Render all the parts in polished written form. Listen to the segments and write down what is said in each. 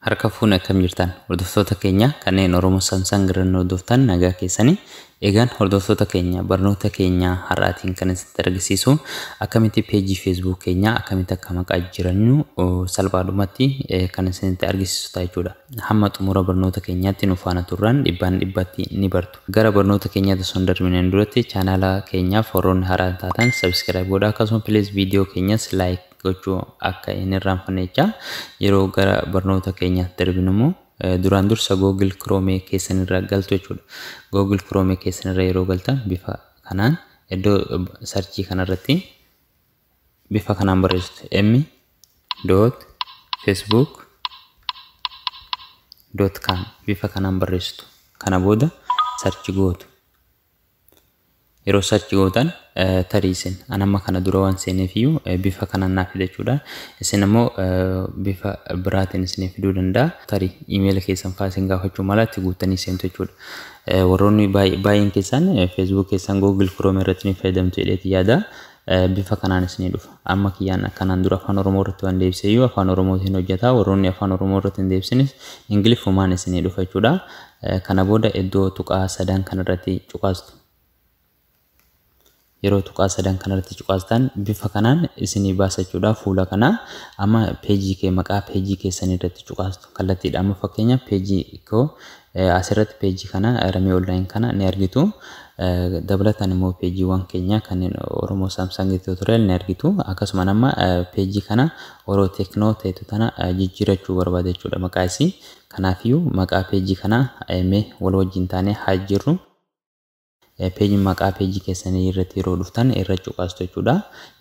Harka fuune akkam jirtan hordoftoota keenya kanneen Oromoo Samsung irraan hordoftan nagaa keessanii. Egaan hordoftoota keenya barnoota keenya har'aatiin kan isinitti argisiisu akkamitti peejii Facebook keenya akkamitti akka maqaa jijjiirannu salphaadhumatti kan isinitti argisiisu ta'a jechuudha. Hamma xumura barnoota keenyaatti nu faana turraan dhibbaan dhibbatti ni bartu. Gara barnoota keenyaatti osoo hin darbineen duratti chaanaala keenyaaf warroonni haaraa taatan subscribe godhaa, akkasuma please viidiyoo keenyas like gochuu akka hin irraanfanne jecha. Yeroo gara barnoota keenyaatti darbinu immoo duraan dursa Google Chrome keessan irra galtu jechuudha. Google Chrome keessan irra yeroo galtan bifa kanaan iddoo sarchii kanarratti bifa kanaan barreessitu m.facebook.com bifa kanaan barreessitu. Kana booda sarchi gootu. Yeroo sarchi gootan tarii isin an amma kana dura waan seeneef iyyuu bifa kanaan naaf fida jechuudha. Isin immoo bifa biraatiin isinii fiduu danda'a. Tarii iimeela keessan fa'aa isin gaafachuu mala itti guuttanii seentu jechuudha. Warroonni baay'een keessan Facebook keessan Google Chrome irratti ni fayyadamtu jedheeti yaada. Bifa kanaan isinii dhufa. Amma kiyyaan kanaan dura afaan Oromoo irratti waan deebisee iyyuu afaan Oromootiin hojjeta. Warroonni afaan Oromoo irratti hin deebisinis Ingiliffumaan isinii dhufa jechuudha. Kana booda iddoo tuqaa sadan kanarratti cuqaastu. Yeroo tuqaa sadan kanarratti cuqaastan bifa kanaan isinii baasa jechuudha. Fuula kana amma peejii kee maqaa peejii keessanii irratti cuqaastu kallattiidha. Amma fakkeenya peejii koo asirratti peejii kana Ramee Online kana ni argitu. Dabalataan immoo peejiiwwan keenya kanneen Oromoo Samsung Tutorial ni argitu. Akkasuma amma peejii kana Oro Teknoo ta'etu tana jijjiirachuu barbaada jechuudha maqaa isii. Kanaafiyyuu maqaa peejii kana mee wal wajjin taanee haa jijjiirru. Peejii maqaa peejii keessanii irratti yeroo dhuftan irra cuqaastu jechuudha.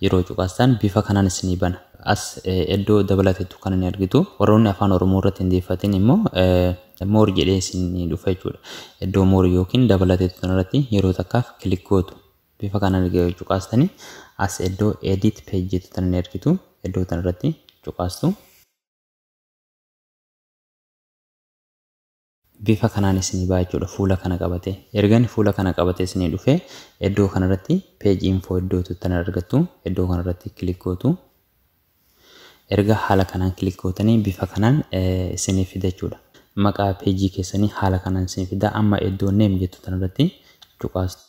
Yeroo cuqaastan bifa kanaan isinii bana. As iddoo dabalateetu kana ni argitu. Warroonni afaan Oromoo irratti hin deeffatin immoo more jedhee isinii dhufa jechuudha. Iddoo more yookiin dabalateetu kanarratti yeroo takkaaf kilik gootu. Bifa kanaan yeroo cuqaastanii as iddoo edit page jettu tana ni argitu. Iddoo kanarratti cuqaastu. Bifa kanaan isinii ba'a jechuudha. Fuula kana qabate. Erga inni fuula kana qabate isinii dhufe iddoo kanarratti page info iddoo tana argattu. Iddoo kanarratti kilik gootu. Erga haala kanaan kilik gootanii bifa kanaan isinii fida jechuudha. Maqaa peejii keessanii haala kanaan isinii fida. Amma iddoo name jettu tanarratti cuqaastu.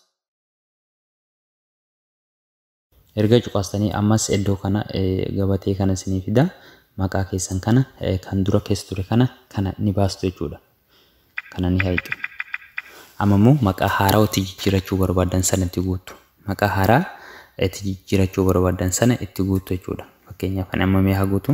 Erga cuqaastanii ammas iddoo kana gabatee kana isinii fida. Maqaa keessan kana kan dura keessa ture kana ni baastu jechuudha. Kana ni hayxu. Amma immoo maqaa haaraa itti jijjiirachuu barbaadan sana itti guuttu. Maqaa haaraa itti jijjiirachuu barbaadan sana itti guuttu jechuudha. Fakkeenyaaf ani amma mee haa guutu.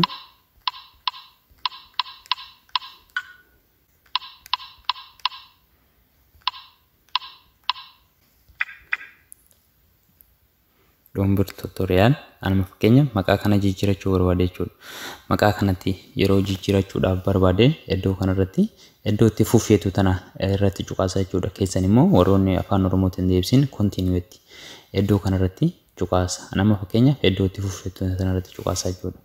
Doombir Tutorial anuma fakkeenya maqaa kana jijjiirachuu barbaade jechuudha. Maqaa kanatti yeroo jijjiirachuudhaaf barbaade iddoo kanarratti iddoo itti fufeetu tana irratti cuqaasa jechuudha. Keessan immoo warroonni afaan Oromootiin deebisin continuetti iddoo kanarratti cuqaasa. Anuma fakkeenyaaf iddoo itti fufeetu tana irratti cuqaasa jechuudha.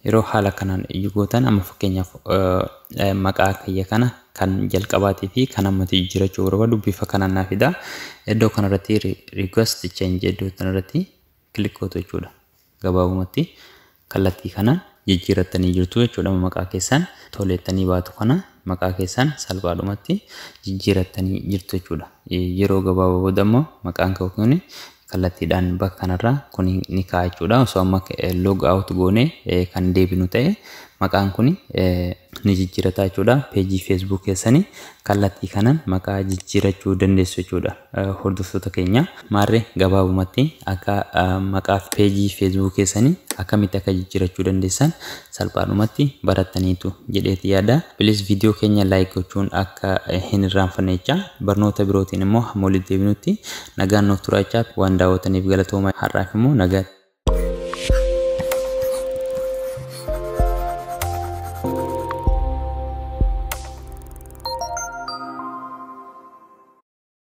Yeroo haala kanaan gootan amma fakkeenyaaf maqaa kiyya kana kan jalqabaatii fi kan ammatti jijjiirachuu barbaadu bifa kanaan naa fida. Iddoo kanarratti request change iddoo kanarratti kilik gootu jechuudha. Gabaabumatti kallattii kanaan jijjiirattanii jirtu jechuudha. Maqaa keessan toleettanii baatu kana maqaa keessan salphaadhumatti jijjiirattanii jirtu jechuudha. Yeroo gabaabaa booda immoo maqaan koo kun kallattiidhaan bakka kanarraa kun ni ka'a jechuudha. Osoo amma log out goone kan deebinu ta'e maqaan kun ni jijjiirata jechuudha. Peejii Facebook keessanii kallattii kanaan maqaa jijjiirachuu dandeessu jechuudha. Hordoftoota keenya maarree gabaabumatti akka maqaa peejii Facebook keessanii akkamitti akka jijjiirachuu dandeessan salphaadhumatti barattaniitu jedheeti yaada. Please viidiyoo keenya like gochuun akka hin irraanfanne jecha. Barnoota birootiin immoo hamma walitti deebinutti nagaan nuuf turaa jecha. Waan daawwataniif galatooma. Har'aaf immoo nagaa.